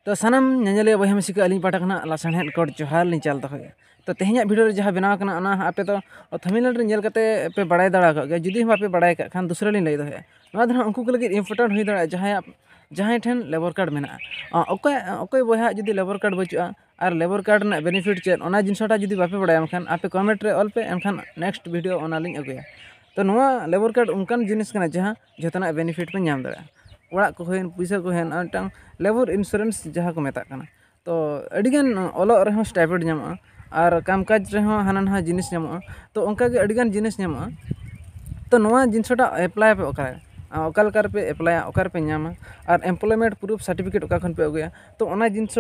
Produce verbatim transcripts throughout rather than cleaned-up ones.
ᱛᱚ ᱥᱟᱱᱟᱢ ᱧᱮᱧᱮᱞᱤᱭᱟᱹ ᱵᱚᱭᱦᱟ ᱢᱤᱥᱤ ᱠᱚ ᱟᱹᱞᱤᱧ ᱯᱟᱦᱴᱟ ᱠᱷᱚᱱᱟᱜ ᱞᱟᱥᱟᱲᱦᱮᱫ ᱠᱚᱴ ᱡᱚᱦᱟᱨ ᱞᱤᱧ ᱪᱟᱞ ᱫᱚᱦᱚᱭᱟ᱾ ᱛᱚ ᱛᱮᱦᱮᱧᱟᱜ ᱵᱷᱤᱰᱤᱭᱳ ᱨᱮ ᱡᱟᱦᱟᱸ ᱵᱮᱱᱟᱣ ᱠᱟᱱᱟ, ᱚᱱᱟ ᱦᱟᱸᱜ ᱟᱯᱮ ᱫᱚ ᱛᱷᱟᱢᱵᱽᱱᱮᱞ ᱨᱮ ᱧᱮᱞ ᱠᱟᱛᱮ ᱯᱮ ᱵᱟᱲᱟᱭ ᱫᱟᱲᱮ ᱟᱠᱟᱫ ᱜᱮᱭᱟ᱾ ᱡᱩᱫᱤ ᱦᱚᱸ ᱵᱟᱯᱮ ᱵᱟᱲᱟᱭ ᱠᱟᱜ ᱠᱷᱟᱱ, ᱫᱩᱥᱨᱟ ᱞᱤᱧ ᱞᱟᱹᱭ ᱫᱚᱦᱚᱭᱟ᱾ ᱱᱚᱣᱟ ᱫᱚ ᱦᱟᱸᱜ ᱩᱱᱠᱩ ᱠᱚ ᱞᱟᱹᱜᱤᱫ ᱤᱢᱯᱚᱨᱴᱮᱱᱴ ᱦᱩᱭ ᱫᱟᱲᱮᱭᱟᱜᱼᱟ, ᱡᱟᱦᱟᱸᱭᱟᱜ ᱡᱟᱦᱟᱸᱭ ᱴᱷᱮᱱ ᱞᱮᱵᱚᱨ ᱠᱟᱨᱰ ᱢᱮᱱᱟᱜᱼᱟ᱾ ᱚ, ᱚᱠᱚᱭ ᱚᱠᱚᱭ ᱵᱚᱭᱦᱟ ᱡᱩᱫᱤ ᱞᱮᱵᱚᱨ ᱠᱟᱨᱰ ᱵᱟᱹᱪᱩᱜᱼᱟ ᱟᱨ ᱞᱮᱵᱚᱨ ᱠᱟᱨᱰ ᱨᱮᱱᱟᱜ ᱵᱮᱱᱤᱯᱷᱤᱴ ᱪᱮᱫ, ᱚᱱᱟ ᱡᱤᱱᱤᱥᱴᱟ ᱡᱩᱫᱤ ᱵᱟᱯᱮ ᱵᱟᱲᱟᱭᱟ, ᱮᱱᱠᱷᱟᱱ ᱟᱯᱮ ᱠᱚᱢᱮᱱᱴ ᱨᱮ ᱚᱞ ᱯᱮ, ᱮᱱᱠᱷᱟᱱ ᱱᱮᱠᱥᱴ ᱵᱷᱤᱰᱤᱭᱳ ᱚᱱᱟ ᱞᱤᱧ ᱟᱹᱜᱩᱭᱟ᱾ ᱛᱚ ᱱᱚᱣᱟ ᱞᱮᱵᱚᱨ ᱠᱟᱨᱰ ᱚᱱᱠᱟᱱ ᱡᱤᱱᱤᱥ ᱠᱟᱱᱟ, ᱡᱟᱦᱟᱸ ᱡᱚᱛᱚᱱᱟᱜ ᱵᱮᱱᱤᱯᱷᱤᱴ ᱯᱮ ᱧᱟᱢ ᱫᱟᱲᱮᱭᱟᱜᱼᱟ᱾ ᱚᱲᱟᱜ ᱠᱚ ᱦᱩᱭᱮᱱ, ᱯᱩᱭᱥᱟᱹ ᱠᱚ ᱦᱩᱭᱮᱱ, ᱟᱨ ᱢᱤᱫᱴᱟᱝ ᱞᱮᱵᱚᱨ ᱤᱱᱥᱩᱨᱮᱱᱥ ᱡᱟᱦᱟᱸ ᱠᱚ ᱢᱮᱛᱟᱜ ᱠᱟᱱᱟ᱾ ᱛᱚ ᱟᱹᱰᱤᱜᱟᱱ ᱚᱞᱚᱜ ᱨᱮᱦᱚᱸ ᱥᱴᱟᱭᱯᱮᱱᱰ ᱧᱟᱢᱚᱜᱼᱟ, ᱟᱨ ᱠᱟᱢ ᱠᱟᱡᱽ ᱨᱮᱦᱚᱸ ᱦᱟᱱᱟ ᱱᱟᱣᱟ ᱡᱤᱱᱤᱥ ᱧᱟᱢᱚᱜᱼᱟ᱾ ᱛᱚ ᱚᱱᱠᱟᱜᱮ ᱟᱹᱰᱤᱜᱟᱱ ᱡᱤᱱᱤᱥ ᱧᱟᱢᱚᱜᱼᱟ᱾ ᱛᱚ ᱱᱚᱣᱟ ᱡᱤᱱᱤᱥᱴᱟ ᱮᱯᱞᱟᱭ ᱟᱯᱮ ᱚᱠᱟᱨᱮ? ᱟᱨ ᱚᱠᱟ ᱞᱮᱠᱟ ᱨᱮᱯᱮ ᱮᱯᱞᱟᱭᱟ, ᱚᱠᱟ ᱨᱮᱯᱮ ᱧᱟᱢᱟ, ᱟᱨ ᱮᱢᱯᱞᱚᱭᱢᱮᱱᱴ ᱯᱨᱩᱯᱷ ᱥᱟᱨᱴᱤᱯᱷᱤᱠᱮᱴ ᱚᱠᱟ ᱠᱷᱚᱱ ᱯᱮ ᱟᱹᱜᱩᱭᱟ? ᱛᱚ ᱚᱱᱟ ᱡᱤᱱᱤᱥ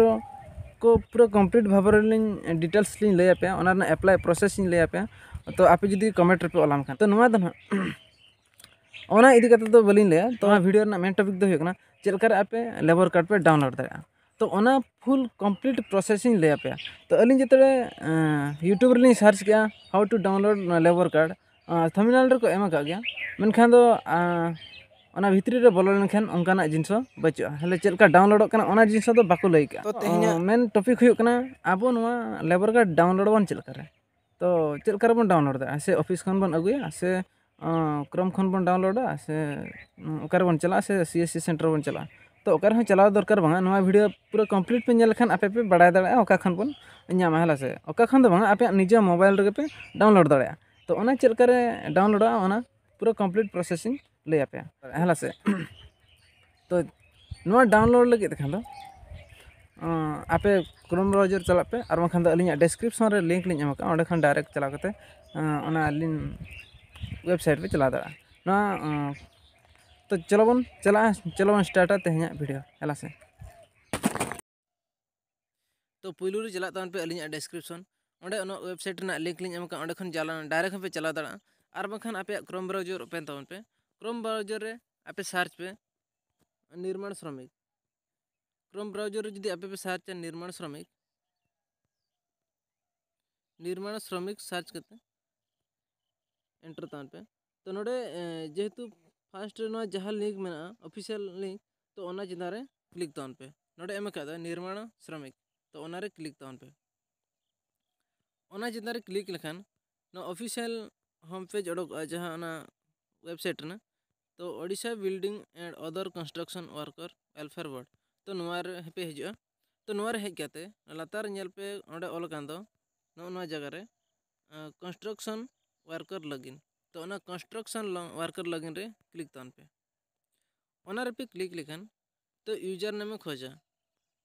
ᱠᱚ ᱯᱩᱨᱟᱹ ᱠᱚᱢᱯᱞᱤᱴ ᱵᱷᱟᱵᱮ ᱨᱮᱞᱤᱧ ᱰᱤᱴᱮᱞᱥ ᱞᱤᱧ ᱞᱟᱹᱭ ᱟᱯᱮᱭᱟ, ᱚᱱᱟ ᱨᱮᱱᱟᱜ ᱮᱯᱞᱟᱭ ᱯᱨᱚᱥᱮᱥ ᱤᱧ ᱞᱟᱹᱭ ᱟᱯᱮᱭᱟ᱾ ᱛᱚ ᱟᱯᱮ ᱡᱩᱫᱤ ᱠᱚᱢᱮᱱᱴ ᱨᱮᱯᱮ ᱚᱞᱟᱢ ᱠᱷᱟᱱ, ᱛᱚ ᱱᱚᱣᱟ ᱫᱚ ᱱᱟᱦᱟᱜ ᱚᱱᱟ ᱤᱫᱤ ᱠᱟᱛᱮ ᱫᱚ ᱵᱟᱹᱞᱤᱧ ᱞᱟᱹᱭᱟ᱾ ᱛᱚ ᱱᱚᱣᱟ ᱵᱷᱤᱰᱤᱭᱳ ᱨᱮᱱᱟᱜ ᱢᱮᱱ ᱴᱚᱯᱤᱠ ᱫᱚ ᱦᱩᱭᱩᱜ ᱠᱟᱱᱟ ᱪᱮᱫ ᱞᱮᱠᱟᱨᱮ ᱟᱯᱮ ᱞᱮᱵᱚᱨ ᱠᱟᱨᱰ ᱯᱮ ᱰᱟᱣᱩᱱᱞᱳᱰ ᱫᱟᱲᱮᱭᱟᱜᱼᱟ᱾ ᱛᱚ ᱚᱱᱟ ᱯᱷᱩᱞ ᱠᱚᱢᱯᱞᱤᱴ ᱯᱨᱚᱥᱮᱥ ᱤᱧ ᱞᱟᱹᱭ ᱟᱯᱮᱭᱟ᱾ ᱛᱚ ᱟᱹᱞᱤᱧ ᱡᱮᱛᱮ ᱤᱭᱩᱴᱩᱵᱽ ᱨᱮᱞᱤᱧ ᱥᱟᱨᱪ ᱠᱮᱜᱼᱟ, how to download labour card, thumbnail ᱨᱮᱠᱚ ᱮᱢ ᱟᱠᱟᱫ ᱜᱮᱭᱟ, ᱢᱮᱱᱠᱷᱟᱱ ᱫᱚ ᱟᱸ, ᱚᱱᱟ ᱵᱷᱤᱛᱨᱤ ᱨᱮ ᱵᱚᱞᱚ ᱞᱮᱱᱠᱷᱟᱱ ᱚᱱᱠᱟᱱᱟᱜ ᱡᱤᱱᱤᱥ ᱦᱚᱸ ᱵᱟᱹᱪᱩᱜᱼᱟ᱾ ᱛᱟᱦᱞᱮ ᱪᱮᱫ ᱞᱮᱠᱟ ᱰᱟᱣᱩᱱᱞᱳᱰᱚᱜ ᱠᱟᱱᱟ, ᱚᱱᱟ ᱡᱤᱱᱤᱥ ᱦᱚᱸ ᱫᱚ ᱵᱟᱠᱚ ᱞᱟᱹᱭ ᱠᱟᱜᱼᱟ᱾ ᱛᱚ ᱛᱮᱦᱮᱧᱟᱜ ᱢᱮᱱ ᱴᱚᱯᱤᱠ ᱦᱩᱭᱩᱜ ᱠᱟᱱᱟ ᱟᱵᱚ ᱱᱚᱣᱟ ᱞᱮᱵᱚᱨ ᱠᱟᱨᱰ ᱰᱟᱣᱩᱱᱞᱳᱰ ᱟᱵᱚᱱ ᱪᱮᱫ ᱞᱮᱠᱟᱨᱮ᱾ ᱛᱚ ᱪᱮᱫ ᱞᱮᱠᱟ ᱨᱮᱵᱚᱱ ᱰᱟᱣᱩᱱᱞᱳᱰ ᱫᱟᱲᱮᱭᱟᱜᱼᱟ? ᱥᱮ ᱚᱯᱷᱤᱥ ᱠᱷᱚᱱ ᱵᱚᱱ ᱟᱹᱜᱩᱭᱟ, ᱥᱮ ᱠᱨᱳᱢ ᱠᱷᱚᱱ ᱵᱚᱱ ᱰᱟᱣᱩᱱᱞᱳᱰᱟ, ᱥᱮ ᱚᱠᱟ ᱨᱮᱵᱚᱱ ᱪᱟᱞᱟᱜᱼᱟ, ᱥᱮ ᱥᱤ ᱮᱥ ᱥᱤ ᱥᱮᱱᱴᱟᱨ ᱵᱚᱱ ᱪᱟᱞᱟᱜᱼᱟ? ᱛᱚ ᱚᱠᱟ ᱨᱮᱦᱚᱸ ᱪᱟᱞᱟᱣ ᱫᱚᱨᱠᱟᱨ ᱵᱟᱝᱟ᱾ ᱱᱚᱣᱟ ᱵᱷᱤᱰᱤᱭᱳ ᱯᱩᱨᱟᱹ ᱠᱚᱢᱯᱞᱤᱴ ᱯᱮ ᱧᱮᱞ ᱞᱮᱠᱷᱟᱱ ᱟᱯᱮ ᱯᱮ ᱵᱟᱲᱟᱭ ᱫᱟᱲᱮᱭᱟᱜᱼᱟ ᱚᱠᱟ ᱠᱷᱚᱱ ᱵᱚᱱ ᱧᱟᱢᱟ, ᱦᱮᱸ ᱥᱮ? ᱚᱠᱟ ᱠᱷᱚᱱ ᱫᱚ ᱵᱟᱝᱟ, ᱟᱯᱮᱭᱟᱜ ᱱᱤᱡᱮ ᱢᱳᱵᱟᱭᱤᱞ ᱨᱮᱜᱮ ᱯᱮ ᱰᱟᱣᱩᱱᱞᱳᱰ ᱫᱟᱲᱮᱭᱟᱜᱼᱟ᱾ ᱛᱚ ᱚᱱᱟ ᱪᱮᱫ ᱞᱮᱠᱟᱨᱮ ᱰᱟᱣᱩᱱᱞᱳᱰᱚᱜᱼᱟ, ᱚᱱᱟ ᱯᱩᱨᱟᱹ ᱠᱚᱢᱯᱞᱤᱴ ᱯᱨᱚᱥᱮᱥ ᱤᱧ ᱞᱟᱹᱭ ᱟᱯᱮᱭᱟ, ᱦᱮᱸ ᱥᱮ? ᱛᱚ ᱱᱚᱣᱟ ᱰᱟᱣᱩᱱᱞᱳᱰ ᱞᱟᱹᱜᱤᱫ ᱛᱮᱠᱷᱟᱱ ᱫᱚ ᱟᱸ, ᱟᱯᱮ ᱠᱨᱳᱢ ᱵᱨᱟᱣᱡᱟᱨ ᱪᱟᱞᱟᱜ ᱯᱮ, ᱟᱨ ᱵᱟᱝᱠᱷᱟᱱ ᱫᱚ ᱟᱹᱞᱤᱧᱟᱜ ᱰᱮᱥᱠᱨᱤᱯᱥᱚᱱ ᱨᱮ ᱞᱤᱝᱠ ᱞᱤᱧ ᱮᱢ ᱟᱠᱟᱫᱼᱟ, ᱚᱸᱰᱮ ᱠᱷᱚᱱ ᱰᱟᱭᱨᱮᱠᱴ ᱪᱟᱞᱟᱣ ᱠᱟᱛᱮ ᱟᱸ, ᱚᱱᱟ ᱟᱹᱞᱤᱧ ᱣᱮᱵᱥᱟᱭᱤᱴ ᱯᱮ ᱪᱟᱞᱟᱣ ᱫᱟᱲᱮᱭᱟᱜᱼᱟ᱾ ᱱᱚᱣᱟ ᱟᱸ, ᱛᱚ ᱪᱚᱞᱚ ᱵᱚᱱ ᱪᱟᱞᱟᱜᱼᱟ, ᱪᱚᱞᱚ ᱵᱚᱱ ᱥᱴᱟᱨᱴᱟ ᱛᱮᱦᱮᱧᱟᱜ ᱵᱷᱤᱰᱤᱭᱳ, ᱦᱮᱸ ᱥᱮ? ᱛᱚ ᱯᱩᱭᱞᱩ ᱨᱮ ᱪᱟᱞᱟᱜ ᱛᱟᱵᱚᱱ ᱯᱮ ᱟᱹᱞᱤᱧᱟᱜ ᱰᱮᱥᱠᱨᱤᱯᱥᱚᱱ, ᱚᱸᱰᱮ ᱚᱱᱟ ᱣᱮᱵᱥᱟᱭᱤᱴ ᱨᱮᱱᱟᱜ ᱞᱤᱝᱠ ᱞᱤᱧ ᱮᱢ ᱟᱠᱟᱫᱼᱟ, ᱚᱸᱰᱮ ᱠᱷᱚᱱ ᱪᱟᱞᱟᱣ ᱰᱟᱭᱨᱮᱠᱴ ᱦᱚᱸᱯᱮ ᱪᱟᱞᱟᱣ ᱫᱟᱲᱮᱭᱟᱜᱼᱟ᱾ ᱟᱨ ᱵᱟᱝᱠᱷᱟᱱ ᱟᱯᱮᱭᱟᱜ ᱠᱨᱳᱢ ᱵᱨᱟᱣᱡᱟᱨ ᱳᱯᱮᱱ ᱛᱟᱵᱚᱱ ᱯᱮ᱾ ᱠᱨᱳᱢ ᱵᱨᱟᱣᱡᱟᱨ ᱨᱮ ᱟᱯᱮ ᱥᱟᱨᱪ ᱯᱮ ᱱᱤᱨᱢᱟᱬ ᱥᱨᱚᱢᱤᱠ᱾ ᱠᱨᱳᱢ ᱵᱨᱟᱣᱡᱟᱨ ᱨᱮ ᱡᱩᱫᱤ ᱟᱯᱮ ᱯᱮ ᱥᱟᱨᱪᱟ ᱱᱤᱨᱢᱟᱬ ᱥᱨᱚᱢᱤᱠ, ᱱᱤᱨᱢᱟᱬ ᱥᱨᱚᱢᱤᱠ ᱥᱟᱨᱪ ᱠᱟᱛᱮ ᱮᱱᱴᱟᱨ ᱛᱟᱵᱚᱱ ᱯᱮ᱾ ᱛᱚ ᱱᱚᱰᱮ ᱮ, ᱡᱮᱦᱮᱛᱩ ᱯᱷᱟᱥᱴ ᱨᱮ ᱱᱚᱣᱟ ᱡᱟᱦᱟᱸ ᱞᱤᱝᱠ ᱢᱮᱱᱟᱜᱼᱟ, ᱚᱯᱷᱤᱥᱤᱭᱟᱞ ᱞᱤᱝᱠ, ᱛᱚ ᱚᱱᱟ ᱪᱮᱛᱟᱱ ᱨᱮ ᱠᱞᱤᱠ ᱛᱟᱵᱚᱱ ᱯᱮ᱾ ᱱᱚᱰᱮ ᱮᱢ ᱟᱠᱟᱫᱟ ᱱᱤᱨᱢᱟᱬ ᱥᱨᱚᱢᱤᱠ᱾ ᱛᱚ ᱚᱱᱟᱨᱮ ᱠᱞᱤᱠ ᱛᱟᱵᱚᱱ ᱯᱮ᱾ ᱚᱱᱟ ᱪᱮᱛᱟᱱ ᱨᱮ ᱠᱞᱤᱠ ᱞᱮᱠᱷᱟᱱ ᱱᱚᱣᱟ ᱚᱯᱷᱤᱥᱤᱭᱟᱞ ᱦᱳᱢ ᱯᱮᱡᱽ ᱚᱰᱚᱠᱚᱜᱼᱟ, ᱡᱟᱦᱟᱸ ᱚᱱᱟ ᱣᱮᱵᱥᱟᱭᱤᱴ ᱨᱮᱱᱟᱜ᱾ ᱛᱚ Odisha building and other construction worker welfare board, ᱛᱚ ᱱᱚᱣᱟ ᱨᱮ ᱯᱮ ᱦᱤᱡᱩᱜᱼᱟ᱾ ᱛᱚ ᱱᱚᱣᱟ ᱨᱮ ᱦᱮᱡ ᱠᱟᱛᱮ ᱞᱟᱛᱟᱨ ᱧᱮᱞ ᱯᱮ, ᱚᱸᱰᱮ ᱚᱞ ᱟᱠᱟᱱ ᱫᱚ ᱱᱚᱜᱼᱚ ᱱᱚᱣᱟ ᱡᱟᱭᱜᱟ ᱨᱮ ᱠᱚᱱᱥᱴᱨᱟᱠᱥᱚᱱ ᱣᱟᱨᱠᱟᱨ ᱞᱚᱜᱤᱱ᱾ ᱛᱚ ᱚᱱᱟ ᱠᱚᱱᱥᱴᱨᱟᱠᱥᱚᱱ ᱣᱟᱨᱠᱟᱨ ᱞᱚᱜᱤᱱ ᱨᱮ ᱠᱞᱤᱠ ᱛᱟᱵᱚᱱ ᱯᱮ᱾ ᱚᱱᱟ ᱨᱮᱯᱮ ᱠᱞᱤᱠ ᱞᱮᱠᱷᱟᱱ ᱛᱚ ᱤᱭᱩᱡᱟᱨ ᱱᱮᱢ ᱮ ᱠᱷᱚᱡᱟ᱾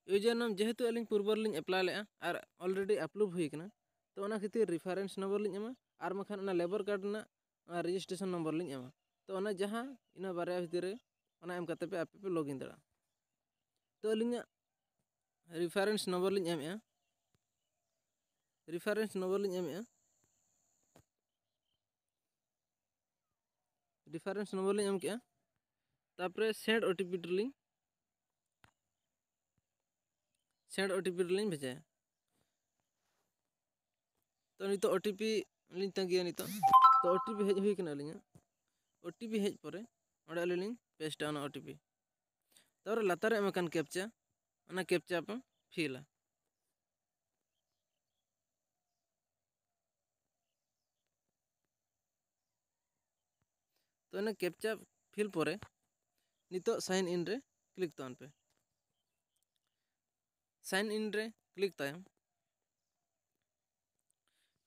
ᱤᱭᱩᱡᱟᱨ ᱱᱮᱢ ᱡᱮᱦᱮᱛᱩ ᱟᱹᱞᱤᱧ ᱯᱩᱨᱵᱚ ᱨᱮᱞᱤᱧ ᱮᱯᱞᱟᱭ ᱞᱮᱫᱼᱟ ᱟᱨ ᱚᱞᱨᱮᱰᱤ ᱟᱯᱨᱩᱵᱷ ᱦᱩᱭ ᱟᱠᱟᱱᱟ, ᱛᱚ ᱚᱱᱟ ᱠᱷᱟᱹᱛᱤᱨ ᱨᱮᱯᱷᱟᱨᱮᱱᱥ ᱱᱚᱢᱵᱚᱨ ᱞᱤᱧ ᱮᱢᱟ, ᱟᱨ ᱵᱟᱝᱠᱷᱟᱱ ᱚᱱᱟ ᱞᱮᱵᱚᱨ ᱠᱟᱨᱰ ᱨᱮᱱᱟᱜ ᱨᱮᱡᱤᱥᱴᱨᱮᱥᱚᱱ ᱱᱚᱢᱵᱚᱨ ᱞᱤᱧ ᱮᱢᱟ᱾ ᱛᱚ ᱚᱱᱟ ᱡᱟᱦᱟᱸ ᱤᱱᱟᱹ ᱵᱟᱨᱭᱟ ᱵᱷᱤᱛᱤᱨ ᱨᱮ ᱚᱱᱟ ᱮᱢ ᱠᱟᱛᱮ ᱯᱮ ᱟᱯᱮ ᱯᱮ ᱞᱚᱜᱤᱱ ᱫᱟᱲᱮᱭᱟᱜᱼᱟ᱾ ᱛᱚ ᱟᱹᱞᱤᱧᱟᱜ ᱨᱮᱯᱷᱟᱨᱮᱱᱥ ᱱᱚᱢᱵᱚᱨ ᱞᱤᱧ ᱮᱢᱮᱫᱼᱟ, ᱨᱮᱯᱷᱟᱨᱮᱱᱥ ᱱᱚᱢᱵᱚᱨ ᱞᱤᱧ ᱮᱢᱮᱫᱼᱟ, ᱨᱮᱯᱷᱟᱨᱮᱱᱥ ᱱᱚᱢᱵᱚᱨ ᱞᱤᱧ ᱮᱢ ᱠᱮᱫᱼᱟ᱾ ᱛᱟᱨᱯᱚᱨᱮ ᱥᱮᱱᱰ ᱳ ᱴᱤ ᱯᱤ ᱨᱮᱞᱤᱧ, ᱥᱮᱱᱰ ᱳ ᱴᱤ ᱯᱤ ᱨᱮᱞᱤᱧ ᱵᱷᱮᱡᱟᱭᱟ᱾ ᱛᱚ ᱱᱤᱛᱚᱜ ᱳ ᱴᱤ ᱯᱤ ᱞᱤᱧ ᱛᱟᱺᱜᱤᱭᱟ᱾ ᱱᱤᱛᱚᱜ ᱛᱚ ᱳ ᱴᱤ ᱯᱤ ᱦᱮᱡ ᱦᱩᱭ ᱠᱟᱱᱟ ᱟᱹᱞᱤᱧᱟᱜ᱾ ᱳ ᱴᱤ ᱯᱤ ᱦᱮᱡ ᱯᱚᱨᱮ ᱚᱸᱰᱮ ᱟᱹᱞᱤᱧ ᱞᱤᱧ ᱯᱮᱥᱴᱟ ᱚᱱᱟ ᱳ ᱴᱤ ᱯᱤ᱾ ᱛᱟᱨᱯᱚᱨᱮ ᱞᱟᱛᱟᱨ ᱨᱮ ᱮᱢ ᱟᱠᱟᱱ ᱠᱮᱯᱪᱟ, ᱚᱱᱟ ᱠᱮᱯᱪᱟ ᱯᱮ ᱯᱷᱤᱞᱟ᱾ ᱛᱚ ᱚᱱᱟ ᱠᱮᱯᱪᱟ ᱯᱷᱤᱞ ᱯᱚᱨᱮ ᱱᱤᱛᱚᱜ ᱥᱟᱭᱤᱱ ᱤᱱ ᱨᱮ ᱠᱞᱤᱠ ᱛᱟᱵᱚᱱ ᱯᱮ᱾ ᱥᱟᱭᱤᱱ ᱤᱱ ᱨᱮ ᱠᱞᱤᱠ ᱛᱟᱭᱚᱢ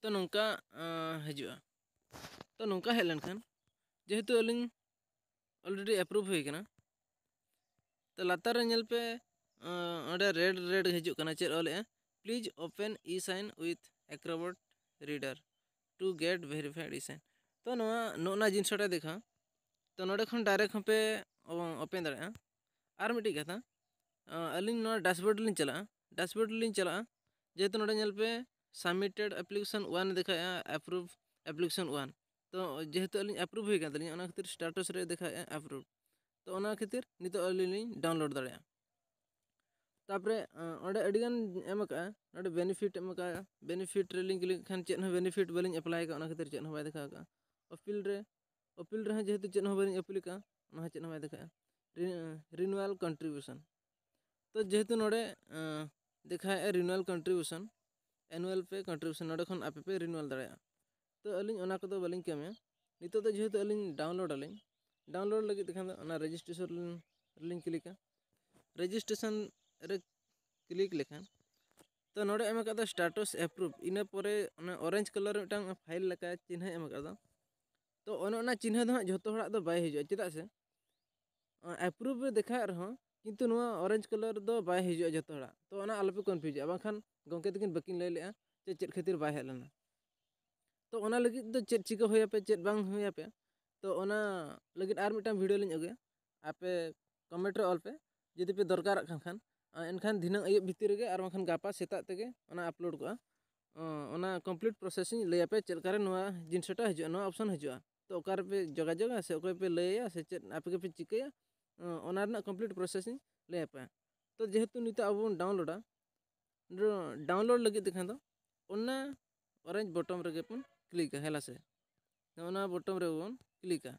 ᱛᱚ ᱱᱚᱝᱠᱟ ᱟᱸ, ᱦᱤᱡᱩᱜᱼᱟ᱾ ᱛᱚ ᱱᱚᱝᱠᱟ ᱦᱮᱡ ᱞᱮᱱᱠᱷᱟᱱ ᱡᱮᱦᱮᱛᱩ ᱟᱹᱞᱤᱧ ᱚᱞᱨᱮᱰᱤ ᱟᱯᱨᱩᱵᱷ ᱦᱩᱭ ᱠᱟᱱᱟ, ᱛᱚ ᱞᱟᱛᱟᱨ ᱨᱮ ᱧᱮᱞ ᱯᱮ, ᱟᱸ, ᱚᱸᱰᱮ ᱨᱮᱰ ᱨᱮᱰ ᱦᱤᱡᱩᱜ ᱠᱟᱱᱟ᱾ ᱪᱮᱫ ᱚᱞᱮᱜᱼᱟ? Please open e-sign with Acrobat Reader to get verified e-sign. ᱛᱚ ᱱᱚᱣᱟ ᱱᱚᱜᱼᱚ ᱱᱚᱣᱟ ᱡᱤᱱᱤᱥ ᱚᱸᱰᱮ ᱫᱮᱠᱷᱟᱣ᱾ ᱛᱚ ᱱᱚᱰᱮ ᱠᱷᱚᱱ ᱰᱟᱭᱨᱮᱠᱴ ᱦᱚᱸᱯᱮ ᱳᱯᱮᱱ ᱫᱟᱲᱮᱭᱟᱜᱼᱟ᱾ ᱟᱨ ᱢᱤᱫᱴᱤᱡ ᱠᱟᱛᱷᱟ, ᱟᱸ, ᱟᱹᱞᱤᱧ ᱱᱚᱣᱟ ᱰᱟᱥᱵᱳᱨᱰ ᱞᱤᱧ ᱪᱟᱞᱟᱜᱼᱟ᱾ ᱰᱟᱥᱵᱳᱨᱰ ᱞᱤᱧ ᱪᱟᱞᱟᱜᱼᱟ, ᱡᱮᱦᱮᱛᱩ ᱱᱚᱰᱮ ᱧᱮᱞ ᱯᱮ submitted application one ᱫᱮᱠᱷᱟᱣᱮᱜᱼᱟ, approve application one᱾ ᱛᱚ ᱡᱮᱦᱮᱛᱩ ᱟᱹᱞᱤᱧ ᱟᱯᱨᱩᱵᱷ ᱦᱩᱭ ᱠᱟᱱ ᱛᱟᱹᱞᱤᱧᱟ, ᱚᱱᱟ ᱠᱷᱟᱹᱛᱤᱨ ᱥᱴᱮᱴᱟᱥ ᱨᱮ ᱫᱮᱠᱷᱟᱣᱮᱜᱼᱟ ᱟᱯᱨᱩᱵᱷ᱾ ᱛᱚ ᱚᱱᱟ ᱠᱷᱟᱹᱛᱤᱨ ᱱᱤᱛᱚᱜ ᱟᱹᱞᱤᱧ ᱞᱤᱧ ᱰᱟᱣᱩᱱᱞᱳᱰ ᱫᱟᱲᱮᱭᱟᱜᱼᱟ᱾ ᱛᱟᱨᱯᱚᱨᱮ ᱟᱸ, ᱚᱸᱰᱮ ᱟᱹᱰᱤᱜᱟᱱ ᱮᱢ ᱟᱠᱟᱫᱼᱟ, ᱱᱚᱰᱮ ᱵᱮᱱᱤᱯᱷᱤᱴ ᱮᱢ ᱟᱠᱟᱫᱼᱟ᱾ ᱵᱮᱱᱤᱯᱷᱤᱴ ᱨᱮᱞᱤᱧ ᱠᱞᱤᱠ ᱠᱷᱟᱱ ᱪᱮᱫ ᱦᱚᱸ ᱵᱮᱱᱤᱯᱷᱤᱴ ᱵᱟᱹᱞᱤᱧ ᱮᱯᱞᱟᱭ ᱟᱠᱟᱫᱼᱟ, ᱚᱱᱟ ᱠᱷᱟᱹᱛᱤᱨ ᱪᱮᱫ ᱦᱚᱸ ᱵᱟᱭ ᱫᱮᱠᱷᱟᱣ ᱟᱠᱟᱫᱼᱟ᱾ ᱟᱯᱤᱞ ᱨᱮ, ᱟᱯᱤᱞ ᱨᱮᱦᱚᱸ ᱡᱮᱦᱮᱛᱩ ᱪᱮᱫ ᱦᱚᱸ ᱵᱟᱹᱞᱤᱧ ᱟᱯᱤᱞ ᱟᱠᱟᱫᱼᱟ, ᱚᱱᱟ ᱦᱚᱸ ᱪᱮᱫ ᱦᱚᱸ ᱵᱟᱭ ᱫᱮᱠᱷᱟᱣᱮᱜᱼᱟ᱾ ᱨᱤ-, ᱨᱤᱱᱩᱣᱟᱞ ᱠᱚᱱᱴᱨᱤᱵᱤᱭᱩᱥᱚᱱ᱾ ᱛᱚ ᱡᱮᱦᱮᱛᱩ ᱱᱚᱰᱮ ᱫᱮᱠᱷᱟᱣᱮᱫᱼᱟ ᱨᱤᱱᱩᱣᱟᱞ ᱠᱚᱱᱴᱨᱤᱵᱤᱭᱩᱥᱚᱱ, ᱮᱱᱩᱣᱟᱞ ᱯᱮ ᱠᱚᱱᱴᱨᱤᱵᱤᱭᱩᱥᱚᱱ, ᱱᱚᱰᱮ ᱠᱷᱚᱱ ᱟᱯᱮ ᱯᱮ ᱨᱤᱱᱩᱣᱟᱞ ᱫᱟᱲᱮᱭᱟᱜᱼᱟ᱾ ᱛᱚ ᱟᱹᱞᱤᱧ ᱚᱱᱟ ᱠᱚᱫᱚ ᱵᱟᱹᱞᱤᱧ ᱠᱟᱹᱢᱤᱭᱟ᱾ ᱱᱤᱛᱚᱜ ᱫᱚ ᱡᱮᱦᱮᱛᱩ ᱟᱹᱞᱤᱧ ᱰᱟᱣᱩᱱᱞᱳᱰ ᱟᱹᱞᱤᱧ, ᱰᱟᱣᱩᱱᱞᱳᱰ ᱞᱟᱹᱜᱤᱫ ᱛᱮᱠᱷᱟᱱ ᱫᱚ ᱚᱱᱟ ᱨᱮᱡᱤᱥᱴᱨᱮᱥᱚᱱ ᱨᱮᱞᱤᱧ ᱠᱞᱤᱠᱟ᱾ ᱨᱮᱡᱤᱥᱴᱨᱮᱥᱚᱱ ᱨᱮ ᱠᱞᱤᱠ ᱞᱮᱠᱷᱟᱱ ᱛᱚ ᱱᱚᱰᱮ ᱮᱢ ᱟᱠᱟᱫᱟ ᱥᱴᱮᱴᱟᱥ ᱮᱯᱨᱩᱵᱷ, ᱤᱱᱟᱹ ᱯᱚᱨᱮ ᱚᱱᱟ ᱚᱨᱮᱧᱡᱽ ᱠᱟᱞᱟᱨ ᱢᱤᱫᱴᱟᱝ ᱯᱷᱟᱭᱤᱞ ᱞᱮᱠᱟ ᱪᱤᱱᱦᱟᱹ ᱮᱢ ᱟᱠᱟᱫᱟ᱾ ᱛᱚ ᱚᱱᱮ ᱚᱱᱟ ᱪᱤᱱᱦᱟᱹ ᱫᱚ ᱦᱟᱸᱜ ᱡᱷᱚᱛᱚ ᱦᱚᱲᱟᱜ ᱫᱚ ᱵᱟᱭ ᱦᱤᱡᱩᱜᱼᱟ, ᱪᱮᱫᱟᱜ ᱥᱮ ᱮᱯᱨᱩᱵᱷ ᱨᱮ ᱫᱮᱠᱷᱟᱣᱮᱫ ᱨᱮᱦᱚᱸ ᱠᱤᱱᱛᱩ ᱱᱚᱣᱟ ᱚᱨᱮᱧᱡᱽ ᱠᱟᱞᱟᱨ ᱫᱚ ᱵᱟᱭ ᱦᱤᱡᱩᱜᱼᱟ ᱡᱷᱚᱛᱚ ᱦᱚᱲᱟᱜ᱾ ᱛᱚ ᱚᱱᱟ ᱟᱞᱚᱯᱮ ᱠᱚᱱᱯᱷᱤᱭᱩᱡᱚᱜᱼᱟ, ᱵᱟᱝᱠᱷᱟᱱ ᱜᱚᱢᱠᱮ ᱛᱟᱹᱠᱤᱱ ᱵᱟᱹᱠᱤᱱ ᱞᱟᱹᱭ ᱞᱮᱜᱼᱟ ᱡᱮ ᱪᱮᱫ ᱠᱷᱟᱹᱛᱤᱨ ᱵᱟᱭ ᱦᱮᱡ ᱞᱮᱱᱟ᱾ ᱛᱚ ᱚᱱᱟ ᱞᱟᱹᱜᱤᱫ ᱫᱚ ᱪᱮᱫ ᱪᱤᱠᱟᱹ ᱦᱩᱭᱟᱯᱮ, ᱪᱮᱫ ᱵᱟᱝ ᱦᱩᱭᱟᱯᱮ, ᱛᱚ ᱚᱱᱟ ᱞᱟᱹᱜᱤᱫ ᱟᱨ ᱢᱤᱫᱴᱟᱝ ᱵᱷᱤᱰᱤᱭᱳ ᱞᱤᱧ ᱟᱹᱜᱩᱭᱟ᱾ ᱟᱯᱮ ᱠᱚᱢᱮᱱᱴ ᱨᱮ ᱚᱞ ᱯᱮ ᱡᱩᱫᱤ ᱯᱮ ᱫᱚᱨᱠᱟᱨᱟᱜ ᱠᱟᱱ ᱠᱷᱟᱱ᱾ ᱟᱨ ᱮᱱᱠᱷᱟᱱ ᱫᱷᱤᱱᱟᱹᱝ ᱟᱹᱭᱩᱵ ᱵᱷᱤᱛᱤᱨ ᱨᱮᱜᱮ ᱟᱨ ᱵᱟᱝᱠᱷᱟᱱ ᱜᱟᱯᱟ ᱥᱮᱛᱟᱜ ᱛᱮᱜᱮ ᱚᱱᱟ ᱟᱯᱞᱳᱰ ᱠᱚᱜᱼᱟ᱾ ᱚ, ᱚᱱᱟ ᱠᱚᱢᱯᱞᱤᱴ ᱯᱨᱚᱥᱮᱥᱤᱧ ᱞᱟᱹᱭᱟᱯᱮ ᱪᱮᱫ ᱞᱮᱠᱟᱨᱮ ᱱᱚᱣᱟ ᱡᱤᱱᱤᱥᱴᱟ ᱦᱤᱡᱩᱜᱼᱟ, ᱱᱚᱣᱟ ᱚᱯᱥᱚᱱ ᱦᱤᱡᱩᱜᱼᱟ᱾ ᱛᱚ ᱚᱠᱟ ᱨᱮᱯᱮ ᱡᱳᱜᱟᱡᱳᱜᱟ ᱥᱮ ᱚᱠᱚᱭ ᱯᱮ ᱞᱟᱹᱭᱟ ᱥᱮ ᱪᱮᱫ ᱟᱯᱮ ᱜᱮᱯᱮ ᱪᱤᱠᱟᱹᱭᱟ, ᱚ, ᱚᱱᱟ ᱨᱮᱱᱟᱜ ᱠᱚᱢᱯᱞᱤᱴ ᱯᱨᱚᱥᱮᱥᱤᱧ ᱞᱟᱹᱭᱟᱯᱮ᱾ ᱛᱚ ᱡᱮᱦᱮᱛᱩ ᱱᱤᱛᱚᱜ ᱟᱵᱚ ᱵᱚᱱ ᱰᱟᱣᱩᱱᱞᱳᱰᱟ, ᱰᱟᱣᱩᱱᱞᱳᱰ ᱞᱟᱹᱜᱤᱫ ᱛᱮᱠᱷᱟᱱ ᱫᱚ ᱚᱱᱟ ᱚᱨᱮᱧᱡᱽ ᱵᱚᱴᱚᱢ ᱨᱮᱜᱮ ᱵᱚᱱ ᱠᱞᱤᱠᱟ, ᱦᱮᱸ ᱥᱮ? ᱚᱱᱟ ᱵᱚᱴᱚᱢ ᱨᱮᱵᱚᱱ ᱠᱞᱤᱠᱟ᱾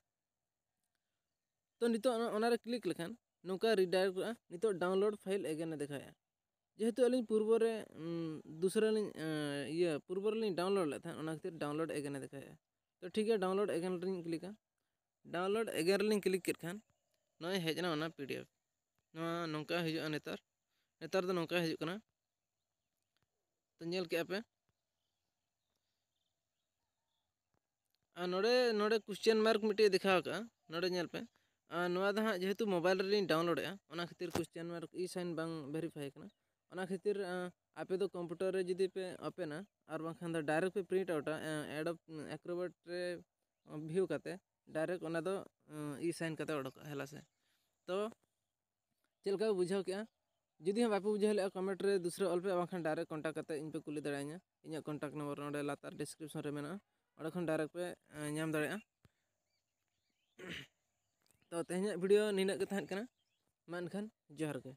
ᱛᱚ ᱱᱤᱛᱚᱜ ᱚᱱᱟ, ᱚᱱᱟᱨᱮ ᱠᱞᱤᱠ ᱞᱮᱠᱷᱟᱱ ᱱᱚᱝᱠᱟ ᱨᱤᱰᱟᱭᱨᱮᱠᱴᱚᱜᱼᱟ᱾ ᱱᱤᱛᱚᱜ ᱰᱟᱣᱩᱱᱞᱳᱰ ᱯᱷᱟᱭᱤᱞ ᱮᱜᱮᱱᱮ ᱫᱮᱠᱷᱟᱣᱮᱫᱼᱟ᱾ ᱡᱮᱦᱮᱛᱩ ᱟᱹᱞᱤᱧ ᱯᱩᱨᱵᱚ ᱨᱮ, ᱩᱢ, ᱫᱩᱥᱨᱟᱹ ᱞᱤᱧ, ᱮᱸ, ᱤᱭᱟᱹ, ᱯᱩᱨᱵᱚ ᱨᱮᱞᱤᱧ ᱰᱟᱣᱩᱱᱞᱳᱰ ᱞᱮᱫ ᱛᱟᱦᱮᱸᱫ, ᱚᱱᱟ ᱠᱷᱟᱹᱛᱤᱨ ᱰᱟᱣᱩᱱᱞᱳᱰ ᱮᱜᱮᱱᱮ ᱫᱮᱠᱷᱟᱣᱮᱫᱼᱟ᱾ ᱛᱚ ᱴᱷᱤᱠ ᱜᱮᱭᱟ, ᱰᱟᱣᱩᱱᱞᱳᱰ ᱮᱜᱮᱱ ᱨᱮᱞᱤᱧ ᱠᱞᱤᱠᱟ᱾ ᱰᱟᱣᱩᱱᱞᱳᱰ ᱮᱜᱮᱱ ᱨᱮᱞᱤᱧ ᱠᱞᱤᱠ ᱠᱮᱫ ᱠᱷᱟᱱ ᱱᱚᱜᱼᱚᱭ ᱦᱮᱡ ᱮᱱᱟ ᱚᱱᱟ ᱯᱤ ᱰᱤ ᱮᱯᱷ᱾ ᱱᱚᱣᱟ ᱱᱚᱝᱠᱟ ᱦᱤᱡᱩᱜᱼᱟ ᱱᱮᱛᱟᱨ᱾ ᱱᱮᱛᱟᱨ ᱫᱚ ᱱᱚᱝᱠᱟ ᱦᱤᱡᱩᱜ ᱠᱟᱱᱟ᱾ ᱛᱚ ᱧᱮᱞ ᱠᱮᱜᱼᱟ ᱯᱮ᱾ ᱟᱨ ᱱᱚᱰᱮ, ᱱᱚᱰᱮ ᱠᱚᱥᱪᱮᱱ ᱢᱟᱨᱠ ᱢᱤᱫᱴᱮᱡ ᱫᱮᱠᱷᱟᱣ ᱠᱟᱜᱼᱟ, ᱱᱚᱰᱮ ᱧᱮᱞ ᱯᱮ᱾ ᱟᱨ ᱱᱚᱣᱟ ᱫᱚ ᱦᱟᱸᱜ ᱡᱮᱦᱮᱛᱩ ᱢᱳᱵᱟᱭᱤᱞ ᱨᱮᱞᱤᱧ ᱰᱟᱣᱩᱱᱞᱳᱰᱮᱜᱼᱟ, ᱚᱱᱟ ᱠᱷᱟᱹᱛᱤᱨ ᱠᱚᱥᱪᱮᱱ ᱢᱟᱨᱠ ᱤ ᱥᱟᱭᱤᱱ ᱵᱟᱝ ᱵᱷᱮᱨᱤᱯᱷᱟᱭ ᱠᱟᱱᱟ᱾ ᱚᱱᱟ ᱠᱷᱟᱹᱛᱤᱨ, ᱟᱸ, ᱟᱯᱮ ᱫᱚ ᱠᱚᱢᱯᱤᱭᱩᱴᱟᱨ ᱨᱮ ᱡᱩᱫᱤ ᱯᱮ ᱳᱯᱮᱱᱟ ᱟᱨ ᱵᱟᱝᱠᱷᱟᱱ ᱫᱚ ᱰᱟᱭᱨᱮᱠᱴ ᱯᱮ ᱯᱨᱤᱱᱴ ᱟᱣᱩᱴᱟ, ᱮᱸ, ᱮᱰᱳᱵ ᱮᱠᱨᱳᱵᱮᱴ ᱨᱮ ᱵᱷᱤᱭᱩ ᱠᱟᱛᱮ ᱰᱟᱭᱨᱮᱠᱴ ᱚᱱᱟ ᱫᱚ, ᱟᱸ, ᱤ ᱥᱟᱭᱤᱱ ᱠᱟᱛᱮ ᱚᱰᱚᱠᱚᱜᱼᱟ, ᱦᱮᱸ ᱥᱮ? ᱛᱚ ᱪᱮᱫ ᱞᱮᱠᱟ ᱯᱮ ᱵᱩᱡᱷᱟᱹᱣ ᱠᱮᱜᱼᱟ? ᱡᱩᱫᱤ ᱦᱚᱸ ᱵᱟᱯᱮ ᱵᱩᱡᱷᱟᱹᱣ ᱞᱮᱜᱼᱟ, ᱠᱚᱢᱮᱱᱴ ᱨᱮ ᱫᱩᱥᱨᱟᱹ ᱚᱞ ᱯᱮ, ᱵᱟᱝᱠᱷᱟᱱ ᱰᱟᱭᱨᱮᱠᱴ ᱠᱚᱱᱴᱟᱠᱴ ᱠᱟᱛᱮ ᱤᱧ ᱯᱮ ᱠᱩᱞᱤ ᱫᱟᱲᱮᱭᱟᱹᱧᱟ᱾ ᱤᱧᱟᱹᱜ ᱠᱚᱱᱴᱟᱠᱴ ᱱᱚᱢᱵᱚᱨ ᱱᱚᱰᱮ ᱞᱟᱛᱟᱨ ᱰᱤᱥᱠᱨᱤᱯᱥᱚᱱ ᱨᱮ ᱢᱮᱱᱟᱜᱼᱟ, ᱚᱸᱰᱮ ᱠᱷᱚᱱ ᱰᱟᱭᱨᱮᱠᱴ ᱯᱮ, ᱮᱸ, ᱧᱟᱢ ᱫᱟᱲᱮᱭᱟᱜᱼᱟ᱾ ᱛᱚ ᱛᱮᱦᱮᱧᱟᱜ ᱵᱷᱤᱰᱤᱭᱳ ᱱᱤᱱᱟᱹᱜ ᱜᱮ ᱛᱟᱦᱮᱸ ᱠᱟᱱᱟ᱾ ᱢᱟ ᱮᱱᱠᱷᱟᱱ ᱡᱚᱦᱟᱨ ᱜᱮ᱾